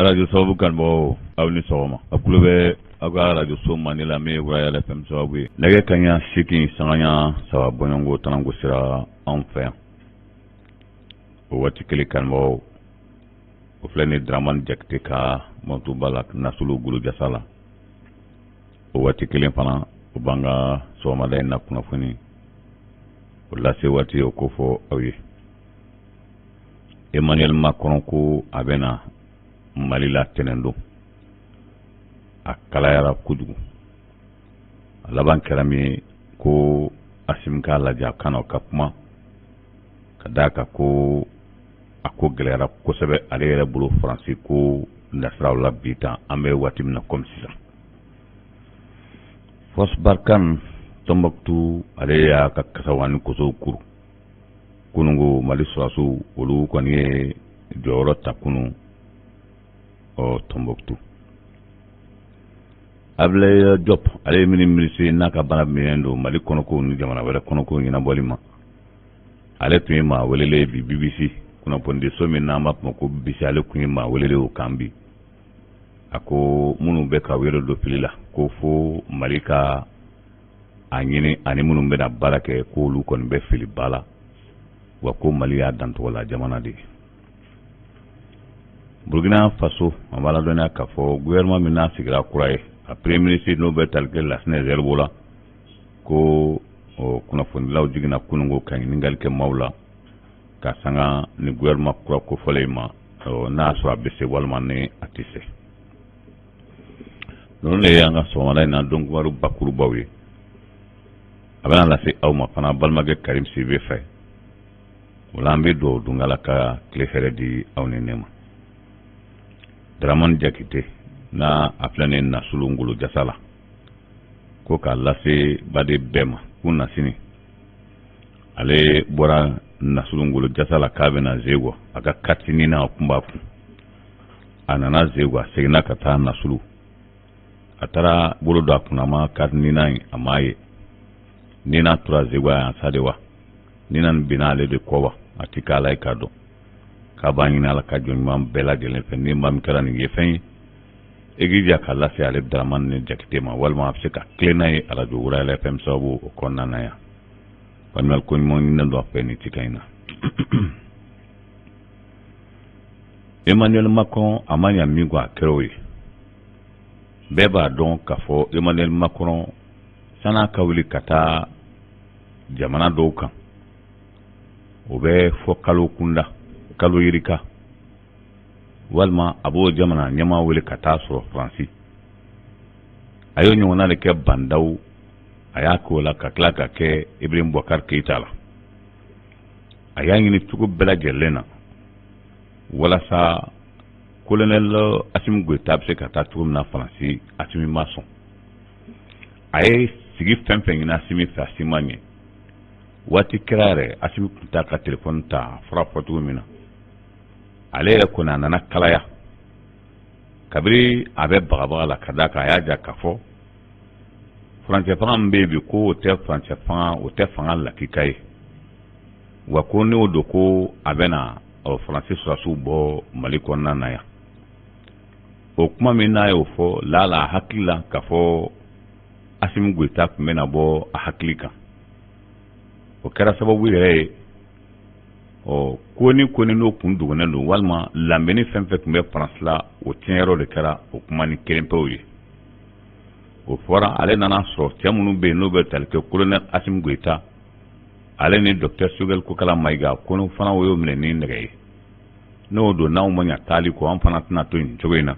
Arajo sababu kanubagaw, aw ni sɔgɔma. A tulo bɛ aw ka arajo so mandi la min ye Royal FM sababu ye. Nɛgɛ kanɲɛ 8 sanga ɲɛ 3 bɔɲɔgɔnko tananko sera anw fɛ yan. O waati kelen kanubagaw, o filɛ ni Dramane Jakite ka mɔtuba la Nasulu Golojasa la. O waati kelen fana, o b'an ka sɔgɔmada in na kunnafoni o lase waati o kofɔ aw ye. Emmanuel Macron ko a bɛna Mali la tɛnɛndon. A kalayara kojugu. A laban kɛra min ye ko Asimi k'a lajɛ a ka na ka kuma ka d'a kan ko a ko gɛlɛyara kosɛbɛ ale yɛrɛ bolo Faransi ko nasiraw la bi tan an bɛ waati min na komi sisan. Force Barkhane Tombouctou ale y'a ka kasawa ni kosow kuru. Kununko Mali sɔrɔdasiw olu kɔni ye jɔyɔrɔ ta kunun ɔ Tombouctou. Ablaye Diop ale ye mini minisiri n'a ka baara bɛnnen don Mali kɔnɔkow ni jamana wɛrɛ kɔnɔkow ɲɛnabɔli ma. Ale tun ye maa welelen bi BBC kunnafonidiso min n'an b'a fɔ ma ko BBC, ale tun ye maa welelen o kan bi. A ko minnu bɛ ka wele don fili la ko fo Mali ka a ɲini ani minnu bɛna baara kɛ k'olu kɔni bɛ filiba la, wa ko Mali y'a dantɔgɔla jamana de ye. Burkina Faso, an b'a ladɔnniya k'a fɔ gouvernement min n'a sigira kura ye, a premier ministre n'o bɛ tali kɛ Lasinɛ Zɛribo la, ko kunnafonidilaw jiginna kununko ka ɲininkali kɛ maaw la ka sanga ni gouvernement kura kofɔlen in ma, n'a y'a sɔrɔ a bɛ se walima ni a tɛ se. Ninnu de ye an ka sɔgɔmada in na don kibaru bakurubaw ye. A bɛna lase aw ma fana balimakɛ Karim Sidibe fɛ. O la an bɛ dugawu dun Ala ka tile hɛrɛ di aw ni ne ma. Dramane Jakite n'a a filɛ nin Nasulu Ngolo Jasa la, ko k'a lase baden bɛɛ ma k'u na sini. Ale bɔra Nasulu Ngolo Jasa la k'a bɛna Zegwa, a ka carte NINA kun b'a kun. A nana Zegwa, a seginna ka taa Nasulu. A taara bolo don a kunna, a ma carte NINA ye, a m'a ye. NINA tora Zegwa yan sa de wa? NINA nin binna ale de kɔ wa? A ti k'ala ye k'a dɔn. K'a b'a ɲini Ala ka jɔn ɲuman bɛɛ lajɛlen fɛ, ni maa min kɛra nin ye fɛn ye, i k'i jija k'a lase ale Dramane Jakite ma, walima a bɛ se ka tilen n'a ye arajo Royal FM sababu o kɔnɔna na yan. Faamuyali ko ɲuman ɲininen don a fɛ nin cikan in na. Emmanuel Macron a ma ɲa min kɔ, a kɛra o ye. Bɛɛ b'a dɔn k'a fɔ Emmanuel Macron san'a ka wuli ka taa jamana dɔw kan, o bɛ fɔ kalo kunda, kalo yirika, walima a b'o jamana ɲɛmaa wele ka taa sɔrɔ Faransi. A y'o ɲɔgɔnna de kɛ Bah N'Daw, a y'a k'o la ka tila ka kɛ Ibrahim Boubacar Keïta la. A y'a ɲini cogo bɛɛ lajɛlen na walasa colonel Asimi Goïta bɛ se ka taa cogo min na Faransi, Asimi ma sɔn. A ye sigi fɛn fɛn ɲini Asimi fɛ, Asimi ma ɲɛ. Waati kɛra yɛrɛ, Asimi tun t'a ka telefɔni ta, a fɔra fɔ cogo min na. Ale yɛrɛ kɔni a nana kalaya kabiri a bɛ bagabaga la ka d'a kan a y'a jira k'a fɔ furancɛ fanga min bɛ yen bi, ko o tɛ furancɛ fanga, o tɛ fanga lakika ye, wa ko n'o don ko a bɛna Faransi sɔrɔdasiw bɔ Mali kɔnɔna na yan. O kuma min n'a y'o fɔ, lala a hakili la k'a fɔ Asimi Goyita tun bɛna bɔ a hakili kan. O kɛra sababu yɛrɛ ye ɔ ko ni ko ni n'o kun dogonnen don, walima lamɛnni fɛn fɛn tun bɛ Faransi la, o tiɲɛyɔrɔ de kɛra o kuma ni kelen pewu ye. O fɔra, ale nana sɔrɔ cɛ minnu bɛ yen n'o bɛ tali kɛ colonel Asimi Goyita, ale ni docteur Choguel Kokala Mayiga, ko fana o y'o minɛ ni nɛgɛ ye. N'o don n'anw ma ɲa taali kɔ, an fana tɛna to nin cogo in na.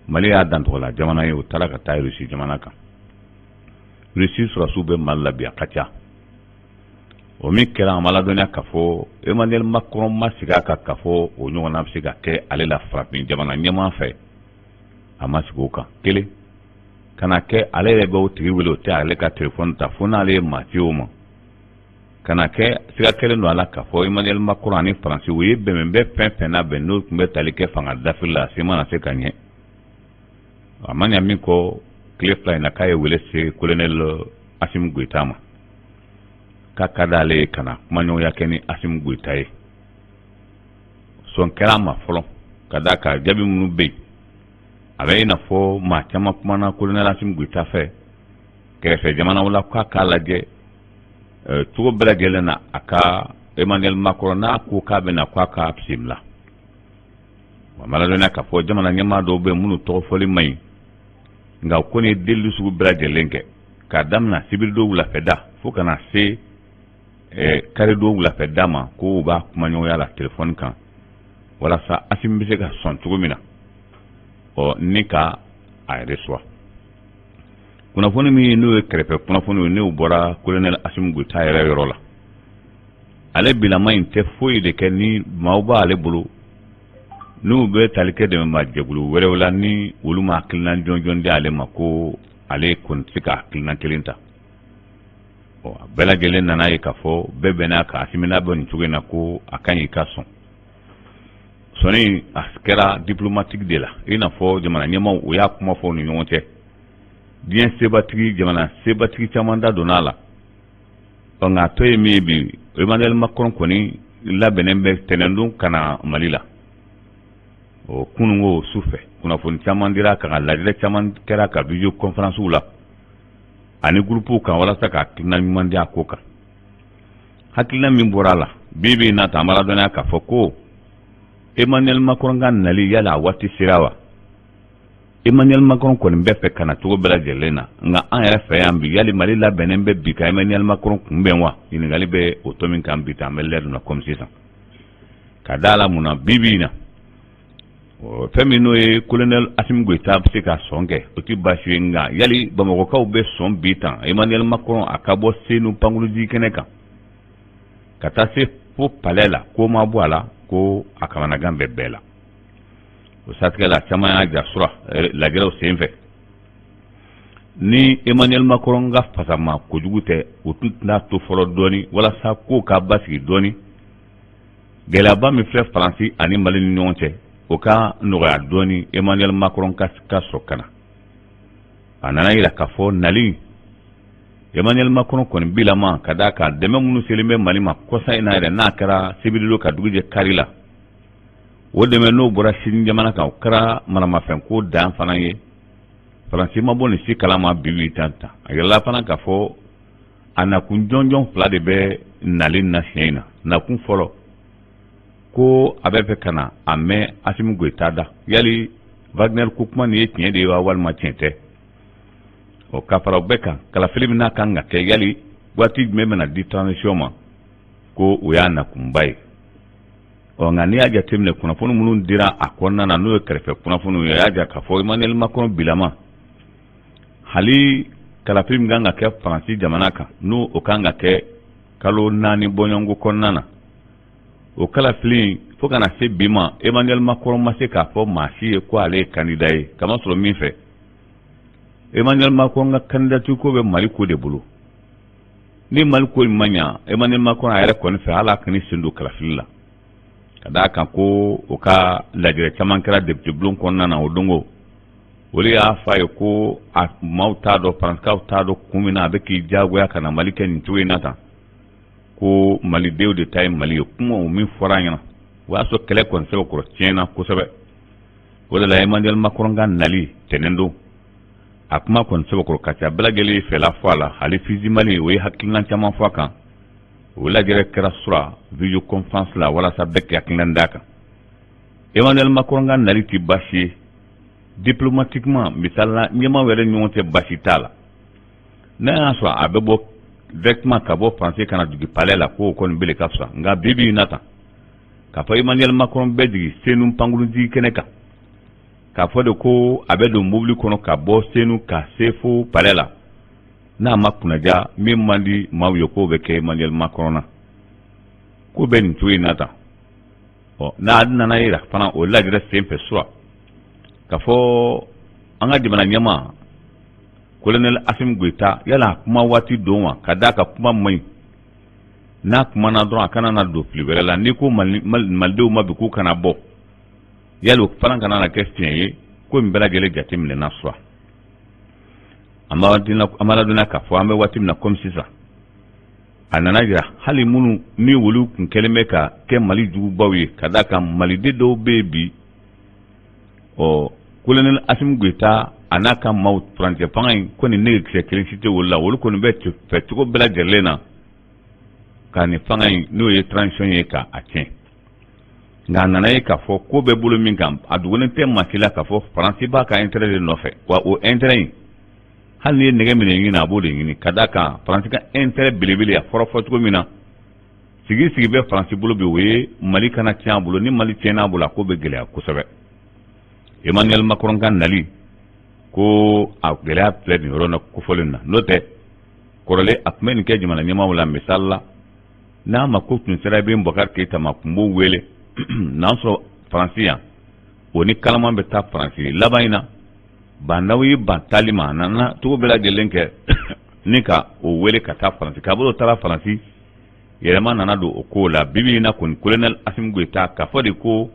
Mali y'a dantɔgɔla jamana ye, o taara ka taa Russie jamana kan. Russie sɔrɔdasiw bɛ Mali la bi, a ka ca. O min kɛra, an b'a ladɔnniya k'a fɔ Emmanuel Macron ma sigi a kan k'a fɔ o ɲɔgɔnna bɛ se ka kɛ ale la farafin jamana ɲɛmaa fɛ. A ma sigi o kan. Kelen ka na kɛ, ale yɛrɛ bɛ o tigi wele, o tɛ ale ka telefɔni ta fo n'ale ye maa ci o ma. Ka na kɛ siga kɛlen don a la k'a fɔ Emmanuel Macron ani Faransi u ye bɛnbɛn fɛn fɛn labɛn n'o tun bɛ tali kɛ fanga dafiri la, a si mana se ka ɲɛ. A ma ɲa min kɔ, tile 2 in na, k'a ye wele se colonel Asimi Goyita ma k'a ka d'ale ye ka na kumaɲɔgɔnya kɛ ni Asimi Goyita ye. Sɔn kɛra a ma fɔlɔ ka d'a kan jaabi minnu bɛ yen. A bɛ i n'a fɔ maa caman kumana colonel Asimi Goyita fɛ kɛrɛfɛ jamanaw la k'a k'a lajɛ cogo bɛɛ lajɛlen na, a ka Emmanuel Macron, n'a ko k'a bɛna, k'a ka bisimila. Wa ma ladɔnniya k'a fɔ jamana ɲɛmaa dɔw bɛ minnu tɔgɔ fɔli man ɲi, nka ko ni delili sugu bɛɛ lajɛlen kɛ k'a daminɛ sibiridon wulafɛda fo ka na se karidon wulafɛda ma, ko u b'a kumaɲɔgɔnya la telefɔni kan walasa Asimi bɛ se ka sɔn cogo min na, ɔ ni ka a reçoit. Kunnafoni min n'o ye kɛrɛfɛ kunnafoni ye, n'o bɔra colonel Asimi Goyita yɛrɛ yɔrɔ la, ale bilama in tɛ foyi de kɛ ni maaw b'ale bolo n'u bɛ tali kɛ dɛmɛbaa jɛkulu wɛrɛw la, ni olu ma hakilina jɔnjɔn di ale ma, ko ale kɔni tɛ se ka hakilina kelen ta. Ɔ a bɛɛ lajɛlen nana ye k'a fɔ bɛɛ bɛnna ka Asimi labɛn nin cogo in na, ko a ka ɲi ka sɔn. Sɔnni a kɛra diplomatique de la, i n'a fɔ jamana ɲɛmaaw, u y'a kuma fɔ u ni ɲɔgɔn cɛ. Diɲɛ sebatigi, jamana sebatigi caman da donna a la. Ɔ nka a tɔ ye min ye bi, Emmanuel Macron kɔni labɛnnen bɛ tɛnɛndon ka na Mali la. O kununko su fɛ, kunnafoni caman dira kan, ka lajɛ caman kɛra ka visio conférence la ani groupe kan walasa ka hakilina ɲuman di a ko kan. Hakilina min bɔra a la bi bi in na ta, an b'a ladɔnniya k'a fɔ ko Emmanuel Macron ka nali, yala a waati sera wa? Emmanuel Macron kɔni bɛ fɛ ka na cogo bɛɛ lajɛlen na, nka an yɛrɛ fɛ yan bi, yali Mali labɛnnen bɛ bi ka Emmanuel Macron kunbɛn wa? Ɲininkali bɛ o to min kan bi ta, an bɛ lɛri na komi sisan, ka da la mun na bi bi in na, fɛn min n'o ye colonel Asimi Goyita bɛ se ka sɔn kɛ, o tɛ baasi ye. Nka yali Bamakɔkaw bɛ sɔn bi tan Emmanuel Macron a ka bɔ Senu pankurunjigi kɛnɛ kan ka taa se fo palais la, ko ma bɔ a la, ko a kamanagan bɛ bɛɛ la? O siratigɛ la, caman y'a jira sura lajɛrɛw sen fɛ, ni Emmanuel Macron ka fasama kojugu tɛ, u tun tɛna to fɔlɔ dɔɔni walasa ko ka basigi dɔɔni, gɛlɛyaba min filɛ Faransi ani Mali ni ɲɔgɔn cɛ, o ka nɔgɔya dɔɔni, Emmanuel Macron ka sɔrɔ ka na. A nana yira k'a fɔ nali Emmanuel Macron kɔni bilama, ka d'a kan dɛmɛ minnu selen bɛ Mali ma kɔsa in na yɛrɛ, n'a kɛra sibiridon ka dugu jɛ kari la, o dɛmɛ n'o bɔra Sini jamana kan, o kɛra maramafɛnko dan fana ye. Faransi ma bɔ nin si kalama bi bi tan tan. A yirala fana k'a fɔ a nakun jɔnjɔn fila de bɛ nali na siɲɛ in na. Nakun fɔlɔ, ko a bɛ fɛ ka na a mɛn Asimi Goyita da, yali Wagner ko kuma nin ye tiɲɛ de ye wa, walima tiɲɛ tɛ? Ɔ ka fara o bɛɛ kan, kalafili min n'a kan ka kɛ, yali waati jumɛn bɛna di transition ma, ko o y'a nakunba ye. Ɔ nka n'i y'a jateminɛ, kunnafoni minnu dira a kɔnɔna na, n'o ye kɛrɛfɛ kunnafoniw ye, a y'a jira k'a fɔ Emmanuel Macron bilama, hali kalafili min kan ka kɛ Faransi jamana kan, n'o o kan ka kɛ kalo 4 bɔɲɔgɔnko kɔnɔna na, o kalafili, fo ka na se bi ma, Emmanuel Macron ma se k'a fɔ maa si ye ko ale ye candidat ye. Kamasɔrɔ min fɛ, Emmanuel Macron ka candidature ko bɛ Mali ko de bolo. Ni Mali ko in ma ɲa, Emmanuel Macron a yɛrɛ kɔni fɛ, hali a kan'i sen don kalafili la, ka d'a kan ko o ka lajɛrɛ caman kɛra député bulon kɔnɔna na o dongo. Olu y'a fɔ a ye ko a maaw t'a dɔn, Faransikaw t'a dɔn kun min na a bɛ k'i diyagoya ka na Mali kɛ nin cogo in na tan, ko malidenw de ta ye Mali ye. Kuma o min fɔra a ɲɛna, o y'a sɔrɔ kɛlɛ kɔni sɛbɛkɔrɔ tiɲɛna kosɛbɛ. O de la Emmanuel Macron ka nali tɛnɛn don, a kuma kɔni sɛbɛkɔrɔ ka ca, bɛɛ lajɛlen ye fɛla fɔ a la. Hali Fisi Mali, o ye hakilina caman fɔ a kan. O lajɛrɛ kɛra sura visio conférence la walasa bɛɛ k'i hakilina d'a kan. Emmanuel Macron ka nali tɛ baasi ye diplomatiquement, misali la ɲɛmaaw yɛrɛ ɲɔgɔn cɛ, baasi t'a la. N'a y'a sɔrɔ a bɛ bɔ directement ka bɔ Faransi ka na jigin palais la, k'o kɔni bele ka fisa. Nka bi bi in na tan, k'a fɔ Emmanuel Macron bɛ jigin Senu pankurunjigi kɛnɛ kan, k'a fɔ de ko a bɛ don mobili kɔnɔ ka bɔ Senu ka se fo palais la, n'a ma kunnaja, min man di maaw ye, k'o bɛ kɛ Emmanuel Macron na. Ko bɛ nin cogo in na tan. Ɔ n'a nana yira fana o lajɛrɛ sen fɛ sura k'a fɔ an ka jamana ɲɛmaa colonel Asimi Goyita, yala a kuma waati don wa? Ka d'a ka kuma man ɲi, n'a kumana dɔrɔn a kana na don fili wɛrɛ la. N'i ko malidenw ma bi k'u kana bɔ, yali o fana kana na kɛ fiɲɛ ye? Ko in bɛɛ lajɛlen jateminɛna sura. An b'a ladɔnniya k'a fɔ an bɛ waati min na komi sisan, a nana jira hali minnu ni olu tun kɛlen bɛ ka kɛ Mali jugubaw ye, ka d'a kan maliden dɔw bɛ yen bi, ɔ Kolonɛli Asimi Goyita a n'a ka maaw furancɛ fanga in ko nin nɛgɛkisɛ kelen si tɛ olu la, olu kɔni bɛ fɛ cogo bɛɛ lajɛlen na ka nin fanga in, n'o ye transition ye, ka a tiɲɛ. Nka a nana ye k'a fɔ ko bɛ bolo min kan, a dogolen tɛ maa si la k'a fɔ Faransi b'a ka intérêt de nɔfɛ. Wa o intérêt in, hali n'i ye nɛgɛ minɛ ɲini, a b'o de ɲini, ka d'a kan Faransi ka intérêt belebele, a fɔra fɔ cogo min na, sigi sigi bɛ Faransi bolo bi, o ye Mali kana tiɲɛ a bolo. Ni Mali tiɲɛna a bolo, a ko bɛ gɛlɛya kosɛbɛ. Emmanuel Macron ka nali ko a gɛlɛya filɛ nin yɔrɔ na kofɔlen na. N'o tɛ, kɔrɔlen a tun bɛ nin kɛ jamana ɲɛmaaw la. Misali la, n'a ma ko tun sera Ibrahim Boubacar Keïta ma, tun b'o wele n'an sɔrɔ Faransi yan, o ni kalaman bɛ taa Faransi. Laban in na, Bah N'Daw y'i ban taali ma. A nana cogo bɛɛ lajɛlen kɛ ni ka o wele ka taa Faransi. Kabini o taara Faransi, yɛlɛma nana don o ko la. Bibi in na kɔni, Colonel Assimi Goïta k'a fɔ de ko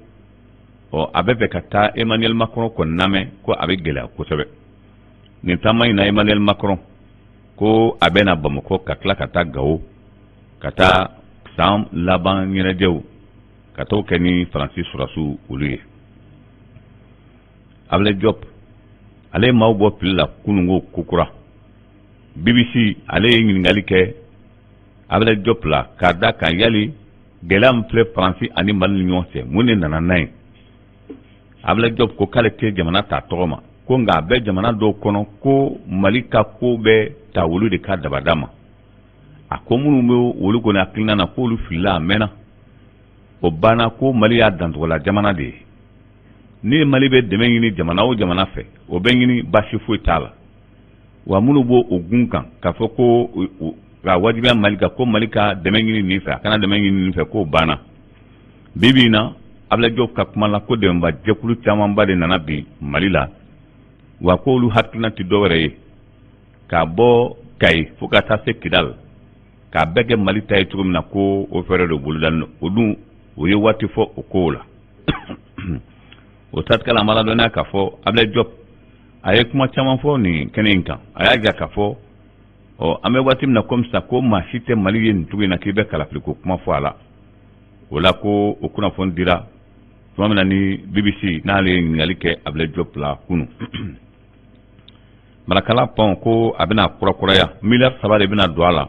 ɔ a bɛ fɛ ka taa Emmanuel Macron kɔni lamɛn, ko a bɛ gɛlɛya kosɛbɛ. Nin taama in na, Emmanuel Macron ko a bɛ na Bamakɔ, ka tila ka taa Gawo, ka taa san laban ɲɛnajɛw ka t'o kɛ ni Faransi sɔrɔdasiw olu ye. Ablaye Diop, ale ye maaw bɔ fili la kununko kokura. BBC, ale ye ɲininkali kɛ Ablaye Diop la k'a da kan yali gɛlɛya min filɛ Faransi ani Mali ni ɲɔgɔn cɛ, mun de nana n'a ye? Ablaye Diop ko k'ale tɛ jamana ta tɔgɔ ma, ko nka a bɛ jamana dɔw kɔnɔ ko Mali ka ko bɛ ta olu de ka dabada ma. A ko minnu bɛ olu kɔni hakilina na, k'olu filila, a mɛnna, o banna, ko Mali y'a dancogola jamana de ye. Ni Mali bɛ dɛmɛ ɲini jamana o jamana fɛ, o bɛ ɲini, baasi foyi t'a la. Wa minnu b'o o gun kan k'a fɔ ko ka wajibiya Mali kan ko Mali ka dɛmɛ ɲini nin fɛ, a kana dɛmɛ ɲini nin fɛ, k'o banna. Bi bi in na, Ablaye Diop ka kuma la, ko dɛmɛba jɛkulu camanba de nana bi Mali la, wa k'olu hakilina tɛ dɔwɛrɛ ye k'a bɔ Kayi fo ka taa se Kidal, k'a bɛɛ kɛ Mali ta ye cogo min na, ko o fɛɛrɛ de bolodalen don. O dun, o ye waati fɔ o kow la. O siratigɛ la, an b'a ladɔnniya k'a fɔ Ablaye Diop a ye kuma caman fɔ nin kɛnɛ in kan. A y'a jira k'a fɔ ɔ an bɛ waati min na komi sisan, ko maa si tɛ Mali ye nin cogo in na k'i bɛ kalafiliko kuma fɔ a la. O la, ko o kunnafoni dira tuma min na ni BBC n'ale ye ɲininkali kɛ Ablaye Diop la kunun. Marakala pont, ko a bɛna kurakuraya, miliyari 3 de bɛna don a la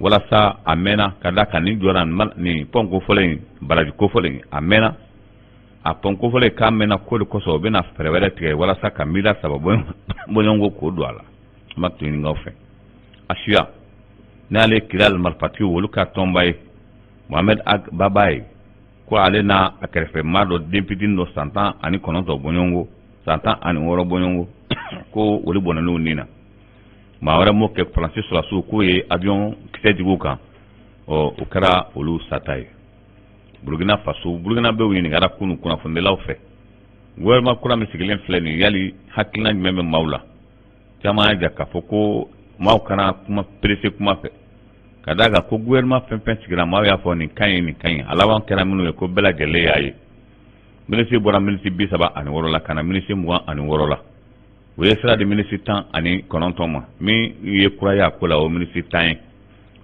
walasa a mɛnna, ka da kan nin jɔra nin pont kofɔlen in, baraji kofɔlen, a mɛnna, a pont kofɔlen k'a mɛnna, ko de kosɔn o bɛna fɛɛrɛ wɛrɛ tigɛ walasa ka miliyari 3 bɔɲɔgɔnko k'o don a la. An b'a to ɲininkaw fɛ. Asuya, n'ale ye Kidal marifatigiw olu ka tɔnba ye, Mohamed Ag Babaye, ko ale n'a a kɛrɛfɛ maa dɔ, den fitinin dɔ, san 19 bɔɲɔgɔnko, san 16 bɔɲɔgɔnko, ko olu bɔnɛn'u ni na. Maa wɛrɛ m'o kɛ, Faransi sɔrɔdasiw k'o ye avion kisɛ jigin u kan, ɔ o kɛra olu sata ye. Burukina Faso, Burukinabew ɲininkara kunun kunnafonidilaw fɛ, gouvernement kura min sigilen filɛ nin, yali hakilina jumɛn bɛ maaw la? Caman y'a jira k'a fɔ ko maaw kana kuma perese kuma fɛ, ka d'a kan ko gouvernement fɛn fɛn sigira, maaw y'a fɔ nin ka ɲi, nin ka ɲi, a laban kɛra minnu ye, ko bɛɛ lajɛlen y'a ye. Minisiri bɔra minisiri 36 la ka na minisiri 26 la. U ye sira di minisiri 19 ma. Min ye kura ye a ko la, o minisiri 10 ye.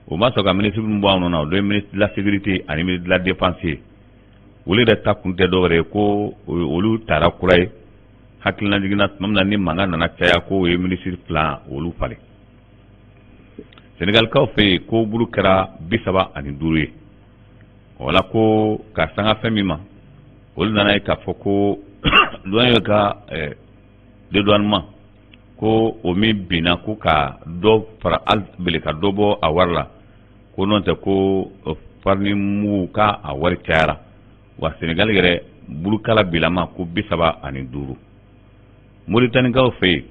O ma sɔn ka minisiri min bɔ anw nɔ na, o ye ministre de la sécurité ani ministre de la défense ye. Olu yɛrɛ ta kun tɛ dɔwɛrɛ ye, ko olu taara kura ye. Hakilina jiginna tuma min na ni mankan nana caya, ko o ye minisiri fila olu falen. Senegalikaw fɛ yen, ko buru kɛra 35 ye. O la, ko ka sanga fɛn min ma, olu nana ye k'a fɔ ko douanier ka dédouanement, ko o min binna, ko ka dɔ fara bele ka dɔ bɔ a wari la, ko n'o tɛ, ko farini mugu ka a wari cayara. Wa Senegal yɛrɛ burukala bilama ko 35. Moritanikaw fɛ yen,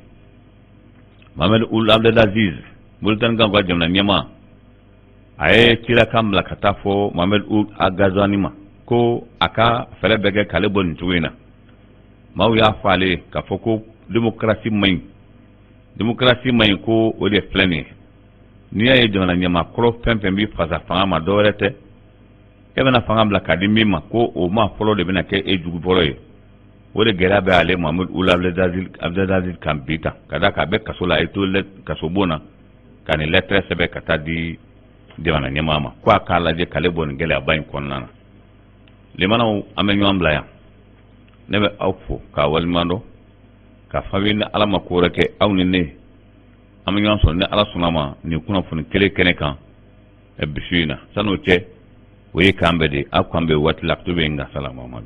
Mohamed Ould Abdelaziz, Moritanikaw ka jamana ɲɛmaa, a ye cilakan bila ka taa fɔ Mohamed Ould Ghazouani ma ko a ka fɛɛrɛ bɛɛ kɛ k'ale bɔ nin cogo in na. Maaw y'a fɔ ale ye k'a fɔ ko démocratie man ɲi, démocratie man ɲi, ko o de filɛ nin ye. N'i y'a ye jamana ɲɛmaa kɔrɔ fɛn fɛn b'i fasa fanga ma, dɔwɛrɛ tɛ, e bɛna fanga bila k'a di min ma, ko o maa fɔlɔ de bɛna kɛ e jugu fɔlɔ ye. O de gɛlɛya bɛ ale Mohamed Ould Abdelaziz kan bi tan, ka d'a kan a bɛ kaso la, a ye to kasobon na ka nin lɛtɛrɛ sɛbɛn ka taa di jamana ɲɛmaa ma, ko a k'a lajɛ k'ale bɔ nin gɛlɛyaba in kɔnɔna na. Limanaw, an bɛ ɲɔgɔn bila yan. Ne bɛ aw fo k'a waleɲuman dɔn. K'a fɔ aw ye, ni Ala ma ko wɛrɛ kɛ, aw ni ne, an bɛ ɲɔgɔn sɔrɔ ni Ala sɔnna ma nin kunnafoni kelen kɛnɛ kan bi su in na. San'o cɛ, o ye k'an bɛɛ de, aw k'an bɛn waati la. To bɛ yen nka salamamadu.